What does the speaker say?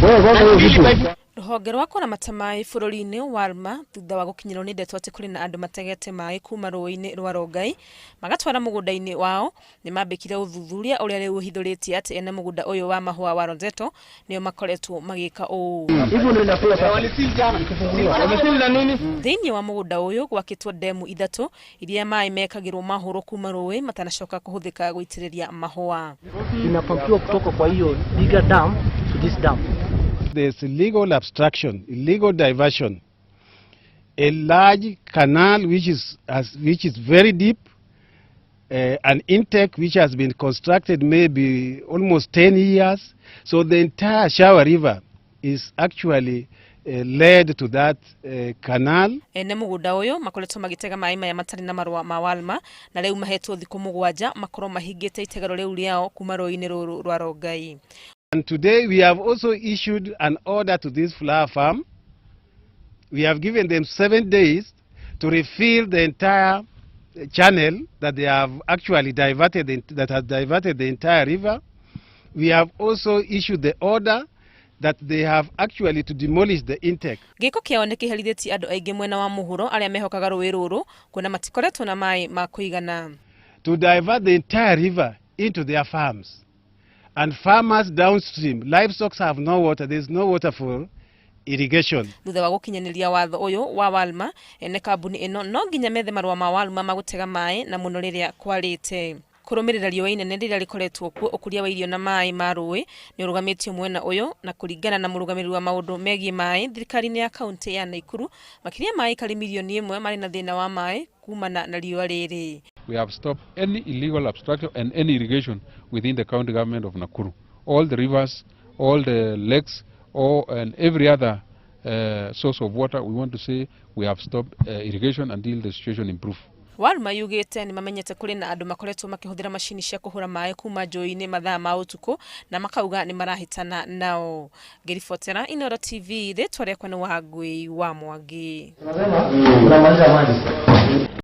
Rũhonge rwa kũramata maĩ bũrũri-inĩ WARMA thutha wa gũkinyĩrwo nĩ ndeto atĩ kũrĩ na andũ mategete maĩ kuma rũĩ-inĩ rwa Rongai magatwara mũgũnda-inĩ wao, nĩ mambĩkire ũthuthuria ũrĩa rĩu ũhithũrĩtie atĩ ene mũgũnda ũyũ wa mahũa wa Roseto nĩo makoretwo magĩka ũũ. Thĩinĩ wa mũgũnda ũyũ gwakĩtwo ndemu ithatũ iria maĩ mekagĩrwo mahũrwo kuma rũĩ matanacoka kũhũthĩka gũitĩrĩria mahũa. Inapampiwa kutoka kwa hiyo bigger dam to this dam. There's illegal abstraction, illegal diversion. A large canal which is very deep, an intake which has been constructed maybe almost 10 years. So the entire Shawa River is actually led to that canal. Ene mũgũnda ũyũ makoretwo magĩtega maĩ maya matarĩ na marũa ma WALMA, na rĩu mahetwo thikũ 7 makorwo mahingĩte itegero rĩu rĩao kuma rũĩ-inĩ rũrũ rwa Rongai. And today we have also issued an order to this flower farm. We have given them 7 days to refill the entire channel that they have actually diverted, that has diverted the entire river. We have also issued the order that they have actually to demolish the intake. Gĩko kĩao nĩ kĩherithĩtie andũ aingĩ mwena wa mũhuro arĩa mehokaga rũĩ rũrũ, kuona matikoretwo na maĩ ma kũigana. To divert the entire river into their farms. And farmers downstream, livestock have no water. There's no water for irrigation. Thutha wa gũkinyanĩria watho ũyũ wa WALMA, ene kambuni ĩno no nginya methe marũa ma WALMA ma gũtega maĩ, na mũno rĩrĩa kwarĩte. Kũrũmĩrĩra riũa inene rĩrĩa rĩkoretwo kuo, ũkũria wa irio na maĩ ma rũĩ nĩ ũrũgamĩtio mwena ũyũ, na kũringana na mũrũgamĩrĩri wa maũndũ megiĩ maĩ thirikari-inĩ ya kaunti ya Naikuru, makĩria ma aikari 1 mirioni marĩ na thĩna wa maĩ kumana na riũa rĩrĩ. We have stopped any illegal abstraction and any irrigation within the county government of Nakuru. All the rivers, all the lakes, and every other source of water, we want to say we have stopped irrigation until the situation improves. WALMA yugĩte nĩ mamenyete kũrĩ na andũ makoretwo makĩhũthĩra macini cia kũhũra maĩ kuma njũĩ-inĩ mathaa ma ũtukũ, na makauga nĩ marahĩtana nao. Ngĩribotera Inooro TV, rĩtwa rĩakwa nĩ Wangui wa Mwangi. Unamaliza maji.